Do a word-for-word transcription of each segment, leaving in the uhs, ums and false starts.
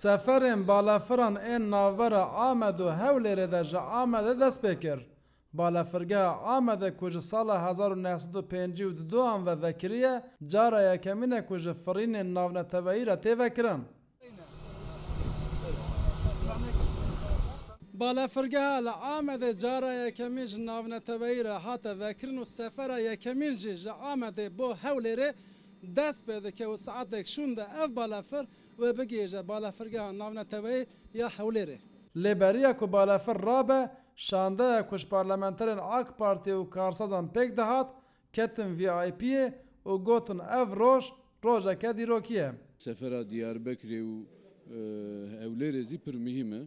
Seferên balefiran ên navbera Amed û Hewlêrê de ji Amedê dest pê kir. Balefirgeha Amedê ku ji sala hezar û neh sed û pêncî û du ve vekiriye, cara yekemîn e ku ji firînên navneteweyî re tê vekirin. Balefirgeha li Amedê cara yekemîn ji navneteweyî re hate vekirin û sefera yekemîn jî ji Amedê bo Hewlêrê dest pê dike û saetek şûnde ev balefir wê bigihêje balefirgeha navneteweyî ya Hewlêrê. Lê beriya ku balefir rabe, şandeya ku ji parlamenterên AK Partî û karsazan pêk dihat, ketin V I P'yê û gotin ev roj rojeke dîrokî ye. Sefera Diyarbekirê û, e, Hewlêrê zî pir muhîm e.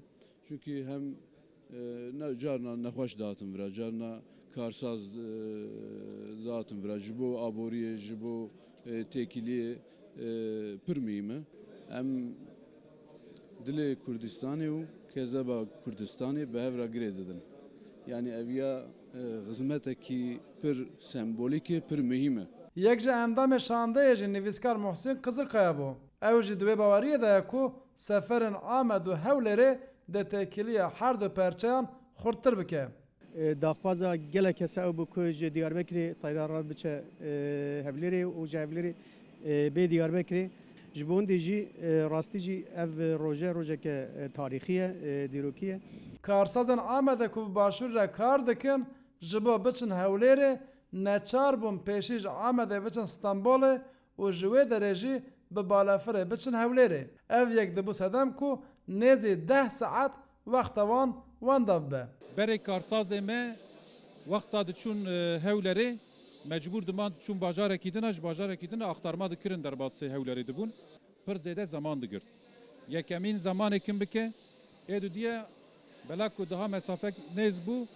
Çunkî hem, e, ne, carna nexweş dihatin vira, carna karsaz, e, dihatin vira. Ji bo aboriyê, ji bo, e, têkiliyê, e, pir muhîm e. Em dilê Kurdistanê û kezeba Kurdistanê bi hev re girê didin. Yanî ev ya, e, xizmetekî pir sembolîk e, pir muhîm e. Yek ji endamê şandeyê jî nivîskar Muhsîn Qizilkaya bû. Ew jî di wê baweriyê de ye ku seferên Amed û Hewlêrê dê têkiliya her du perçeyan xurttir bike. E, daxwaza gelek kesa ew bû ku ji Diyarbekirê teyran re biçe, e, Hewlêrê û ji Hewlêrê, e, bê Diyarbekirê. Ji bo hindê jî, e, rastî jî ev roje rojeke, e, tarîxî ye, e, dîrokî ye. Karsazên Amedê ku bi Başûrê re kar dikin, ji bo biçin Hewlêrê, neçar bûn pêşî ji Amedê biçin Stenbolê û ji wê derê jî bi balefirê biçin Hewlêrê. Ev yek dibû sedem ku nêzî deh saet wexta wan wenda bibe. Berê karsazê me wexta diçûn, e, Hewlerê, mecbûr diman diçûn bajarekî din a, ji bajarekî din a axtarma dikirin derbasê Hewlerê dibûn. Pir zêde zeman digirt. Yekemîn zemanê kim bike, ê dudiye bela ku daha mesafek nêz bû,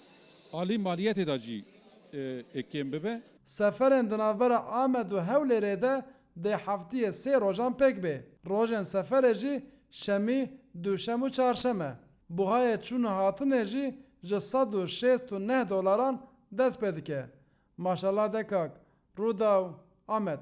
alî maliyetê de jî, e, ê kêm bibe. Seferên di navbera Amed û Hewlêrê de dê heftiyê sê rojan pêk bê. Rojên seferê jî şemî, duşem û çarşem e. Buhayê çûn û hatinê jî ji sed û şêst û neh dolaran dest pê dike. Maşallah de kak, Rûdaw, Amed.